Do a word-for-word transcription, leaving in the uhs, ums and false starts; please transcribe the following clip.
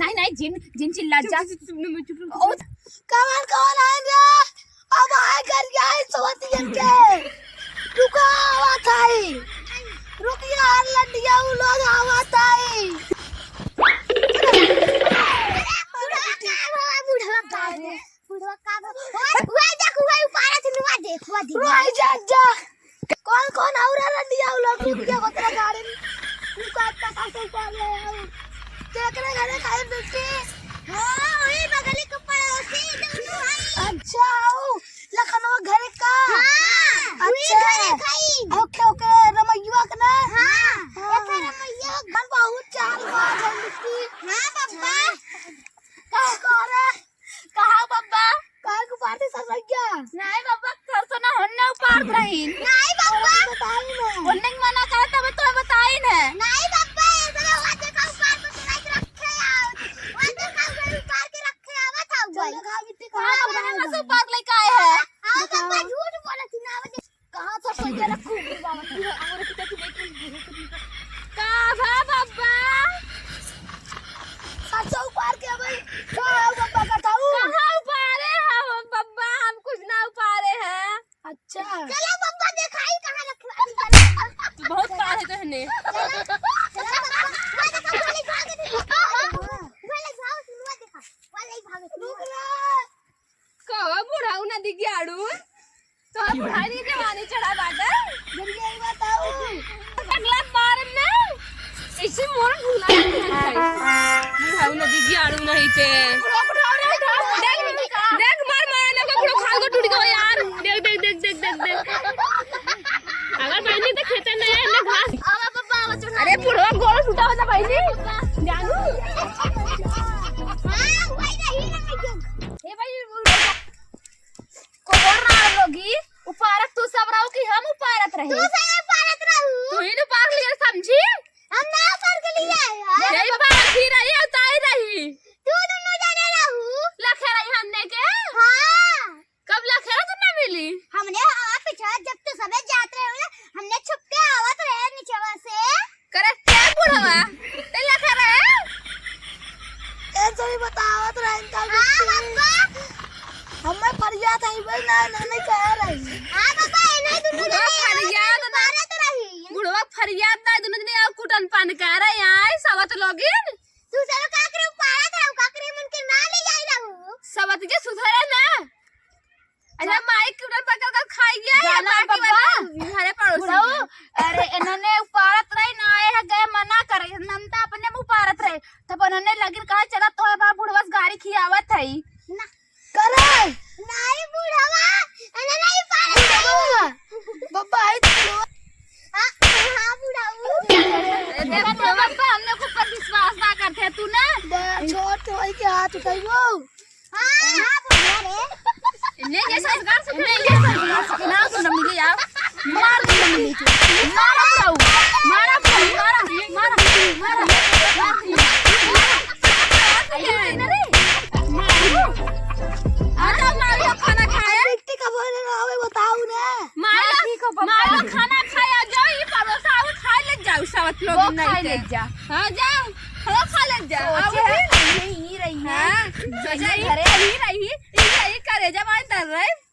नहीं, नहीं, जिन, जिन चिल्ला जा। चुप, चुप, चुप, चुप, चुप। ओ, कवन, कवन आइन रे? अब आए कर गया है सोतियन के। रुका, आवत है। रुक यार, लंडिया, उ लोग आवत है। बुढ़वा का बा? बुढ़वा का बा? ओए, ओए, देख, ओए, ऊपर से नुआ देख, ओए देख। ओए, जा, जा। कौन, कौन और रंडिया उ लोग रुक के होतरा गाड़ी में? तू का, का, का, का, का ले आओ? केकरे घरे खाए बिट्टी? हाँ, वही बगली के पड़ोसी दोनों हैं। अच्छा, आओ, लखनवा घरे का? हाँ, वही अच्छा। घरे खाई। ओके, ओके, रमैया के ना? हाँ, हाँ। एक रमैया। मन बहुत चाल बाज है बिट्टी। हाँ, बब्बा। का करे? कहाँ बब्बा? काहे को पार्टी सब रह गया? नहीं बब्बा, घर से ना होने उपार रही। नहीं बब्बा। बताई ना। होने की मना करे तब तो बताई ना। नहीं बब्बा, ये सब हुआ देखा उपार पे चढ़ाई के रखे आओ। वो देखा उधर उपार के रखे आवा था उधर। चलो खा बिट्टी हाँ, खा। बब्बा, यहाँ से उपार लेके आए हैं। हाँ, बब्बा, बताओ। झूठ बोला थी ना, वो देख- कहाँ से पैसा रखू? हमारे पिता की देख रही है। का भा बब्बा? सच्चा उपार के भाई, का है बब्बा का ताऊ? कहाँ उपारे है वो बब्बा? हम कुछ ना उपारे हैं। अच्छा। चलो बब्बा दिखाई कहाँ रखवा। तू बहुत पार है तहने। चलो, चलो बब्बा, वो देखो, वो ले भाग दे। वो ले भाग, वो देखो, वो ले भाग। रुक रे। कहो बुढ़ऊ नदी के आड़ू, तोहर बुढ़ाई नहीं जवानी चढ़ा बाटे। जब यही बताओ। अगला बार में इसी मोर भूला नहीं है। बुढ़ऊ नदी के आड़ू नहीं थे। देख, देख मार मारे ना, कपड़ो खाल को टूट गयो यार। देख, देख, देख। अगर बहनी तो खेते में है ना घास। आवा पापा, आवा चढ़ा। अरे बुढ़वा गोड़ टूटा होता बहनी। जानू। हाँ, वही रही ना। हे भाई, कोहर ना लोगी, उपारत तू सब रहो कि हम उपारत रहे? तू सब उपारत रहू। तू ही ना, ना, नहीं कह रही। हाँ बाबा, ए नहीं दुनो बुढ़वा जने फरियाद ना। मारत रही। बुढ़वा फरियाद ना, दुनो जने आउ कुटन पान कह रहे हैं, सवत लोगिन। तू सब का करे पारत रहू, का करे मन के ना ले जाई रहू। सवत के सुधरे ना। अच्छा, माई कुटन पान कर खाइए, या जाना बाकी बाबा। वाला घरे पड़ोसी बुढ़ऊ, के। अरे, इन्होंने उपारत रही ना, आए है, गए मना करे, नंदा अपने मुँह उपारत रहे, तब उन्होंने लगिन कहा, "चला, तोहे बा बुढ़वा से गारी खियावत है।" ना। करे। नहीं बुढ़वा, इन्होंने नहीं उपारत रही। बुढ़वा, बाबा, आई तो बुढ़वा। हाँ, हाँ, बुढ़ऊ। ए, देख, बुढ़वा, बाबा, हमने के ऊपर विश्वास ना करते, तू ना। बा-, छोट होई के हाथ उठाइबो। हाँ, हाँ, बोल रे। ले, ले, संस्कार से, ले, ले, संस्कार से। ना, तू नमनी ले आओ। मार दे नमनी तू। मारा बुढ़ऊ। मारा बुढ़ऊ, मारा, मारा, मारा, मारा। अरे, मार लो, खाना खाए। अरे, बेटी का बोले ना आवे, बताओ ना। मार लो, हाँ, ठीक हो, पापा। मार लो, खाना खाए, आ जाओ, ये परोसा, आओ, खा ले जाओ, साथ लोग वो नहीं खा थे। ले जा। हाँ, जाओ, खाओ, खा ले जा। सोचे आओ, है, फिर। यही रही है। हाँ, सोचे यही घरे। रही, रही, यही करे, जब आज डर रहे।